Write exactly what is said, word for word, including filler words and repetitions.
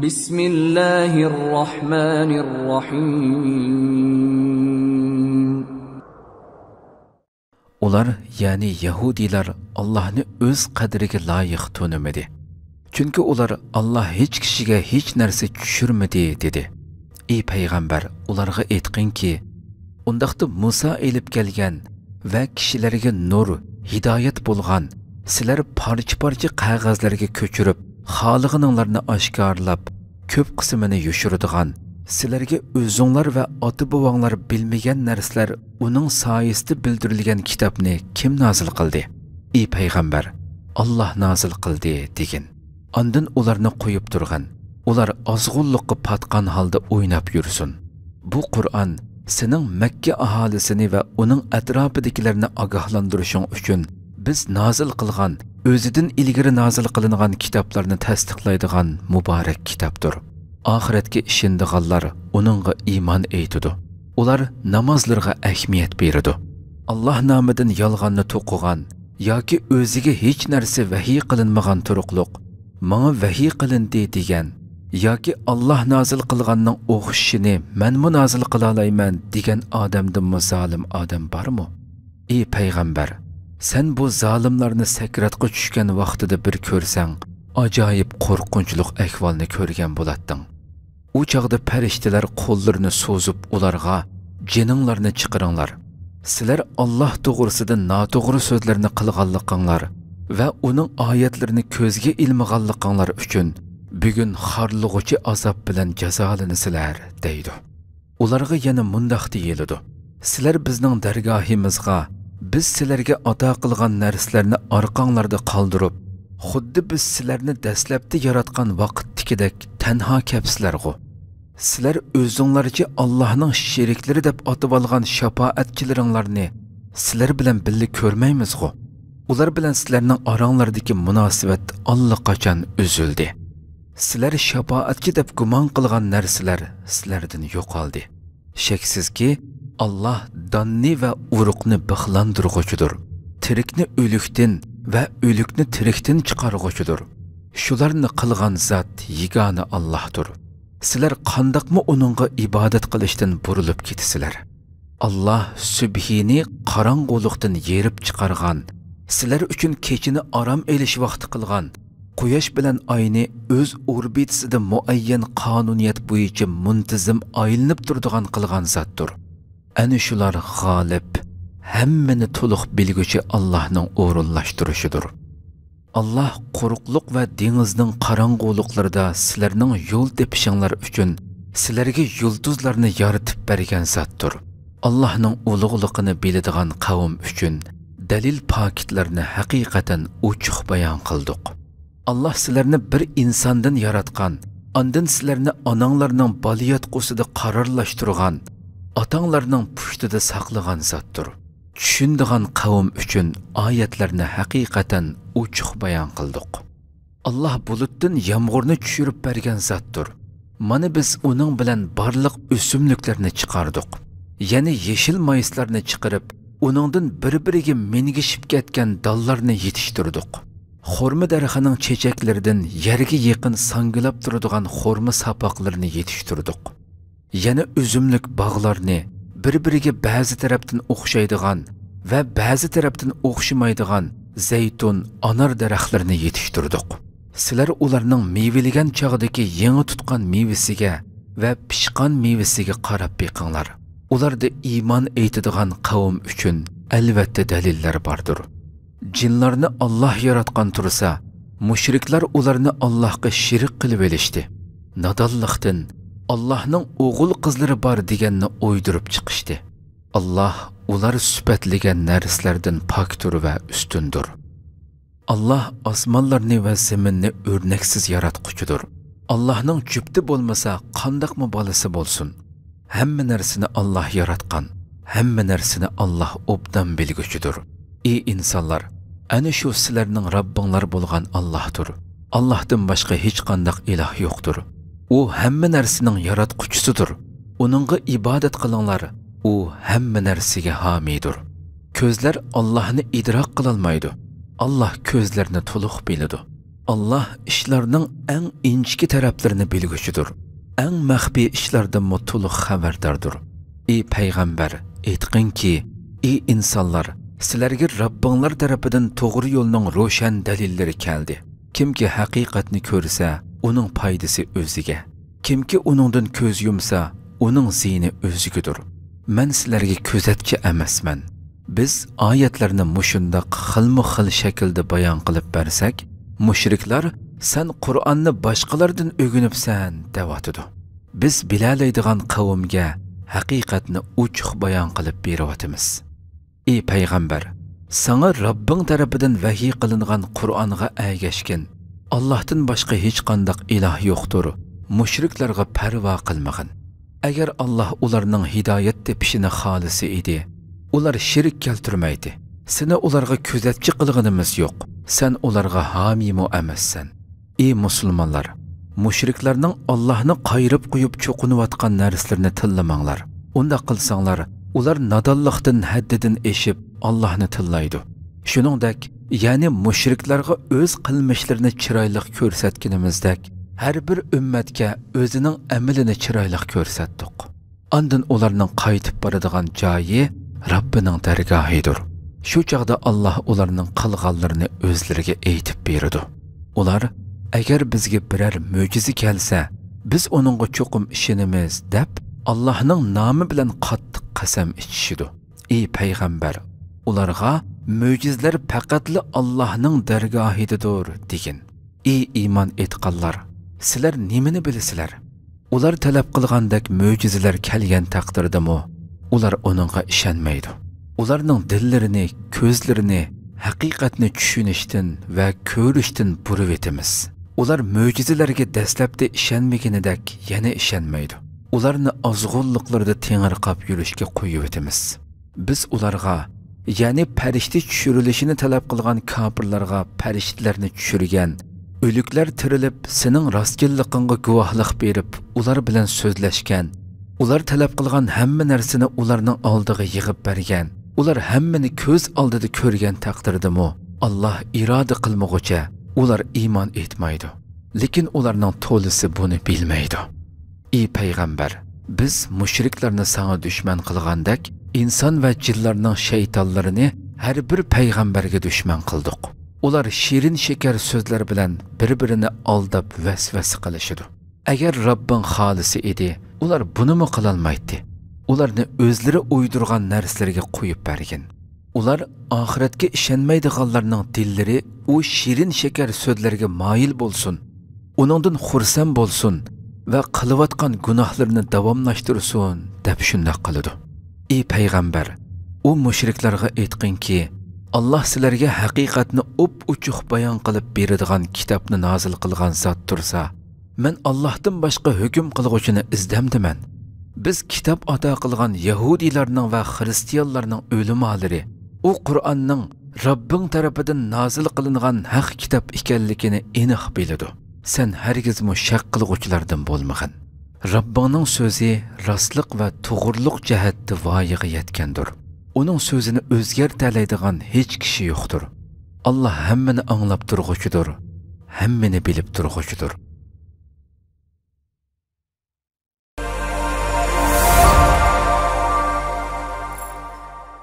بسم الله الرحمن الرحيم. ئۇلار، يەنى يەھۇدىيلار ئاللاھنى ئۆز قەدرىگە لايىق تونۇمىدى. چۈنكى ئۇلار، «ئاللاھ ھېچ كىشىگە ھېچ نەرسە چۈشۈرمىدى» دېدى. ئى پەيغەمبەر، ئۇلارغا ئېيتقىنكى، ئۇنداقتا مۇسا ئېلىپ كەلگەن ۋە كىشىلەرگە نۇر، ھىدايەت بولغان، سىلەر پارچە-پارچە قەغەزلەرگە كۆچۈرۈپ، خالىغىنىڭلارنى ئاشكارىلاپ، كۆپ قىسمىنى يوشۇرىدىغان، سىلەرگە ئۆزۈڭلار ۋە ئاتا-بوۋاڭلار بىلمىگەن نەرسىلەر ئۇنىڭ سايىسىدا بىلدۈرۈلگەن كىتابنى كىم نازىل قىلدى؟ ئى پەيغەمبەر، ئاللاھ نازىل قىلدى دېگىن. ئاندىن ئۇلارنى قويۇپ تۇرغىن. ئۇلار ئازغۇنلۇققا پاتقان ھالدا ئويناپ يۈرسۇن. بۇ قۇرئان سېنىڭ مەككە ئاھالىسىنى ۋە ئۇنىڭ ئەتراپىدىكىلەرنى ئاگاھلاندۇرۇشۇڭ ئۈچۈن بىز نازىل قىلغان، ئۆزىدىن ئىلگىرى نازىل قىلىنغان كىتابلارنى تەستىقلايدىغان مۇبارەك كىتابتۇر. ئاخىرەتكە ئىشىنىدىغانلار ئۇنىڭغا ئىمان ئېيتىدۇ. ئۇلار نامازلىرىغا ئەھمىيەت بېرىدۇ. ئاللاھ نامىدىن يالغاننى توقۇغان ياكى ئۆزىگە ھېچ نەرسە ۋەھىي قىلىنمىغان تۇرۇقلۇق، «ماڭا ۋەھىي قىلىندى» دېگەن ياكى «ئاللاھ نازىل قىلغاننىڭ ئوخشىشىنى مەنمۇ نازىل قىلالايمەن» دېگەن ئادەمدىنمۇ زالىم ئادەم بارمۇ؟ ئى پەيغەمبەر، سەن بۇ زالىملارنى سەكراتقا چۈشكەن ۋاقتىدا بىر كۆرسەڭ، ئاجايىپ قورقۇنچلۇق ئەھۋالنى كۆرگەن بولاتتىڭ. ئۇ چاغدا پەرىشتىلەر قوللىرىنى سوزۇپ ئۇلارغا، «جېنىڭلارنى چىقىرىڭلار. سىلەر ئاللاھ توغرىسىدا ناتوغرا سۆزلەرنى قىلغانلىقىڭلار ۋە ئۇنىڭ ئايەتلىرىنى كۆزگە ئىلمىغانلىقىڭلار ئۈچۈن بۈگۈن خارلىغۇچى ئازاب بىلەن جازالىنىسىلەر» دەيدۇ. ئۇلارغا يەنە مۇنداق دېيىلىدۇ: «سىلەر بىزنىڭ دەرگاھىمىزغا بىز سىلەرگە ئاتا قىلغان نەرسىلەرنى ئارقاڭلاردا قالدۇرۇپ، خۇددى بىز سىلەرنى دەسلەپتە ياراتقان ۋاقىتتىكىدەك تەنھا كەپسىلەرغۇ؟ سىلەر ئۆزۈڭلارچە ئاللاھنىڭ شېرىكلىرى دەپ ئاتىۋالغان شاپائەتچىلىرىڭلارنى سىلەر بىلەن بىللە كۆرمەيمىزغۇ؟ ئۇلار بىلەن سىلەرنىڭ ئاراڭلاردىكى مۇناسىۋەت ئاللىقاچان ئۈزۈلدى. سىلەر شاپائەتچى دەپ گۇمان قىلغان نەرسىلەر سىلەردىن يوقالدى. شەكسىزكى، ئاللاھ داننى ۋە ئۇرۇقنى بىخلاندۇرغۇچىدۇر. تىرىكنى ئۆلۈكتىن ۋە ئۆلۈكنى تىرىكتىن چىقارغۇچىدۇر. شۇلارنى قىلغان زات يېگانە ئاللاھتۇر. سىلەر قانداقمۇ ئۇنىڭغا ئىبادەت قىلىشتىن بۇرۇلۇپ كېتىسىلەر؟ ئاللاھ سۈبھىنى قاراڭغۇلۇقتىن يېرىپ چىقارغان، سىلەر ئۈچۈن كېچىنى ئارام ئېلىش ۋاقتى قىلغان، قۇياش بىلەن ئاينى ئۆز ئوربىتىسىدا مۇئەييەن قانۇنىيەت بويىچە مۇنتىزىم ئايلىنىپ تۇرىدىغان قىلغان زاتتۇر. ئەنە شۇلار غالىب، ھەممىنى تولۇق بىلگۈچى ئاللاھنىڭ ئورۇنلاشتۇرۇشىدۇر. ئاللاھ قۇرۇقلۇق ۋە دېڭىزنىڭ قاراڭغۇلۇقلىرىدا سىلەرنىڭ يول تېپىشىڭلار ئۈچۈن سىلەرگە يۇلتۇزلارنى يارىتىپ بەرگەن زاتتۇر. ئاللاھنىڭ ئۇلۇغلۇقىنى بىلىدىغان قەۋم ئۈچۈن دەلىل پاكىتلارنى ھەقىقەتەن ئوچۇق بايان قىلدۇق. ئاللاھ سىلەرنى بىر ئىنساندىن ياراتقان، ئاندىن سىلەرنى ئاناڭلارنىڭ بالىياتقۇسىدا قارارلاشتۇرغان، ئاتاڭلارنىڭ پۇشتىدا ساقلىغان زاتتۇر. چۈشىنىدىغان قەۋم ئۈچۈن ئايەتلەرنى ھەقىقەتەن ئوچۇق بايان قىلدۇق. ئاللاھ بۇلۇتتىن يامغۇرنى چۈشۈرۈپ بەرگەن زاتتۇر. مانا بىز ئۇنىڭ بىلەن بارلىق ئۆسۈملۈكلەرنى چىقاردۇق. يەنى يېشىل مايسىلارنى چىقىرىپ، ئۇنىڭدىن بىر-بىرىگە مىنگىشىپ كەتكەن دانلارنى يېتىشتۈردۇق. خورما دەرىخىنىڭ چېچەكلىرىدىن يەرگە يېقىن ساڭگىلاپ تۇرىدىغان خورما ساپاقلىرىنى يېتىشتۈردۇق. يەنە ئۈزۈملۈك باغلارنى، بىر-بىرىگە بەزى تەرەپتىن ئوخشايدىغان ۋە بەزى تەرەپتىن ئوخشىمايدىغان زەيتۇن، ئانار دەرەخلىرىنى يېتىشتۈردۇق. سىلەر ئۇلارنىڭ مېۋىلىگەن چاغدىكى يېڭى تۇتقان مېۋىسىگە ۋە پىشقان مېۋىسىگە قاراپ بېقىڭلار. ئۇلاردا ئىمان ئېيتىدىغان قەۋم ئۈچۈن ئەلۋەتتە دەلىللەر باردۇر. جىنلارنى ئاللاھ ياراتقان تۇرسا، مۇشرىكلار ئۇلارنى ئاللاھقا شېرىك قىلىۋېلىشتى. نادانلىقتىن، ئاللاھنىڭ ئوغۇل-قىزلىرى بار دېگەننى ئويدۇرۇپ چىقىشتى. ئاللاھ ئۇلار سۈپەتلىگەن نەرسىلەردىن پاكتۇر ۋە ئۈستۈندۇر. ئاللاھ ئاسمانلارنى ۋە زېمىننى ئۆرنەكسىز ياراتقۇچىدۇر. ئاللاھنىڭ جۈپتى بولمىسا، قانداقمۇ بالىسى بولسۇن؟ ھەممە نەرسىنى ئاللاھ ياراتقان، ھەممە نەرسىنى ئاللاھ ئوبدان بىلگۈچىدۇر. ئى ئىنسانلار، ئەنە شۇ سىلەرنىڭ رەببىڭلار بولغان ئاللاھتۇر. ئاللاھتىن باشقا ھېچقانداق ئىلاھ يوقتۇر. ئۇ ھەممە نەرسىنىڭ ياراتقۇچىسىدۇر. ئۇنىڭغا ئىبادەت قىلىڭلار. ئۇ ھەممە نەرسىگە ھامىيدۇر. كۆزلەر ئاللاھنى ئىدراك قىلالمايدۇ. ئاللاھ كۆزلەرنى تولۇق بىلىدۇ. ئاللاھ ئىشلارنىڭ ئەڭ ئىنچىكە تەرەپلىرىنى بىلگۈچىدۇر، ئەڭ مەخپىي ئىشلاردىنمۇ تولۇق خەۋەرداردۇر. ئى پەيغەمبەر، ئېيتقىنكى، ئى ئىنسانلار، سىلەرگە رەببىڭلار تەرىپىدىن توغرا يولنىڭ روشەن دەلىللىرى كەلدى. كىمكى ھەقىقەتنى كۆرسە، ئۇنىڭ پايدىسى ئۆزىگە. كىمكى ئۇنىڭدىن كۆز يۇمسا، ئۇنىڭ زىيىنى ئۆزىگىدۇر. مەن سىلەرگە كۆزەتچى ئەمەسمەن. بىز ئايەتلەرنى مۇشۇنداق خىلمۇ خىل شەكىلدە بايان قىلىپ بەرسەك، مۇشرىكلار، سەن قۇرئاننى باشقىلاردىن ئۆگىنىپسەن، دەۋاتىدۇ. بىز بىلەلەيدىغان قەۋمگە ھەقىقەتنى ئوچۇق بايان قىلىپ بېرىۋاتىمىز. ئى پەيغەمبەر، ساڭا رەببىڭ تەرىپىدىن ۋەھىي قىلىنغان قۇرئانغا ئەگەشكىن. ئاللاھتىن باشقا ھېچقانداق ئىلاھ يوقتۇر، مۇشرىكلارغا پەرۋا قىلمىغىن. ئەگەر ئاللاھ ئۇلارنىڭ ھىدايەت تېپىشىنى خالىسا ئىدى، ئۇلار شېرىك كەلتۈرمەيدى. سېنى ئۇلارغا كۆزەتچى قىلغىنىمىز يوق، سەن ئۇلارغا ھامىيمۇ ئەمەسسەن. ئى مۇسۇلمانلار! مۇشرىكلارنىڭ ئاللاھنى قايرىپ قويۇپ چوقۇنۇۋاتقان نەرسىلىرىنى تىللىماڭلار. ئۇنداق قىلساڭلار، ئۇلار نادانلىقتىن ھەددىدىن ئېشىپ، ئاللاھنى تىللايدۇ. شۇنىڭدەك، يەنى مۇشرىكلارغا ئۆز قىلمىشلىرىنى چىرايلىق كۆرسەتكىنىمىزدەك، ھەر بىر ئۈممەتكە ئۆزىنىڭ ئەمىلىنى چىرايلىق كۆرسەتتۇق. ئاندىن ئۇلارنىڭ قايتىپ بارىدىغان جايى رەببىنىڭ دەرگاھىدۇر. شۇ چاغدا ئاللاھ ئۇلارنىڭ قىلغانلىرىنى ئۆزلىرىگە ئېيتىپ بېرىدۇ. ئۇلار، ئەگەر بىزگە بىرەر مۆجىزە كەلسە، بىز ئۇنىڭغا چوقۇم ئىشىنىمىز، دەپ، ئاللاھنىڭ نامى بىلەن قاتتىق قەسەم ئىچىشىدۇ. ئى پەيغەمبەر، ئۇلارغا، مۆجىزىلەر پەقەتلا ئاللاھنىڭ دەرگاھىدىدۇر، دېگىن. ئى ئىمان ئېيتقانلار، سىلەر نېمىنى بىلىسىلەر؟ ئۇلار تەلەپ قىلغاندەك مۆجىزىلەر كەلگەن تەقدىردىمۇ، ئۇلار ئۇنىڭغا ئىشەنمەيدۇ. ئۇلارنىڭ دىللىرىنى، كۆزلىرىنى ھەقىقەتنى چۈشىنىشتىن ۋە كۆرۈشتىن بۇرۇۋېتىمىز. ئۇلار مۆجىزىلەرگە دەسلەپتە ئىشەنمىگىنىدەك يەنە ئىشەنمەيدۇ. ئۇلارنى ئازغۇنلۇقلىرىدا تېڭىرقاپ يۈرۈشكە قويۇۋېتىمىز. بىز ئۇلارغا، يەنى پەرىشتە چۈشۈرۈلۈشىنى تەلەپ قىلغان كاپىرلارغا پەرىشتىلەرنى چۈشۈرگەن، ئۆلۈكلەر تىرىلىپ، سېنىڭ راستچىللىقىڭغا گۇۋاھلىق بېرىپ، ئۇلار بىلەن سۆزلەشكەن، ئۇلار تەلەپ قىلغان ھەممە نەرسىنى ئۇلارنىڭ ئالدىغا يىغىپ بەرگەن، ئۇلار ھەممىنى كۆز ئالدىدا كۆرگەن تەقدىردىمۇ، ئاللاھ ئىرادە قىلمىغۇچە ئۇلار ئىمان ئېيتمايدۇ. لېكىن ئۇلارنىڭ تولىسى بۇنى بىلمەيدۇ. ئى پەيغەمبەر، بىز مۇشرىكلارنى ساڭا دۈشمەن قىلغاندەك، ئىنسان ۋە جىنلارنىڭ شەيتانلىرىنى ھەر بىر پەيغەمبەرگە دۈشمەن قىلدۇق. ئۇلار شېرىن شېكەر سۆزلەر بىلەن بىر-بىرىنى ئالداپ ۋەسۋەسە قىلىشىدۇ. ئەگەر رەببىڭ خالىسا ئىدى، ئۇلار بۇنىمۇ قىلالمايتتى. ئۇلارنى ئۆزلىرى ئويدۇرغان نەرسىلىرىگە قويۇپ بەرگىن. ئۇلار ئاخىرەتكە ئىشەنمەيدىغانلارنىڭ دىللىرى ئۇ شېرىن شېكەر سۆزلەرگە مايىل بولسۇن، ئۇنىڭدىن خۇرسەن بولسۇن ۋە قىلىۋاتقان گۇناھلىرىنى داۋاملاشتۇرسۇن، دەپ شۇنداق قىلىدۇ. ئى پەيغەمبەر، ئۇ مۇشرىكلارغا ئېيتقىنكى، ئاللاھ سىلەرگە ھەقىقەتنى ئوپئوچۇق بايان قىلىپ بېرىدىغان كىتابنى نازىل قىلغان زات تۇرسا، مەن ئاللاھتىن باشقا ھۆكۈم قىلغۇچىنى ئىزدەمدىمەن؟ بىز كىتاب ئاتا قىلغان يەھۇدىيلارنىڭ ۋە خىرىستىيانلارنىڭ ئۆلىمالىرى ئۇ قۇرئاننىڭ رەببىڭ تەرىپىدىن نازىل قىلىنغان ھەق كىتاب ئىكەنلىكىنى ئېنىق بىلىدۇ. سەن ھەرگىزمۇ شەك قىلغۇچىلاردىن بولمىغىن. رەببىڭنىڭ سۆزى راستلىق ۋە توغرىلىق جەھەتتە ۋايىغا يەتكەندۇر. ئۇنىڭ سۆزىنى ئۆزگەرتەلەيدىغان ھېچ كىشى يوقتۇر. ئاللاھ ھەممىنى ئاڭلاپ تۇرغۇچىدۇر، ھەممىنى بىلىپ تۇرغۇچىدۇر.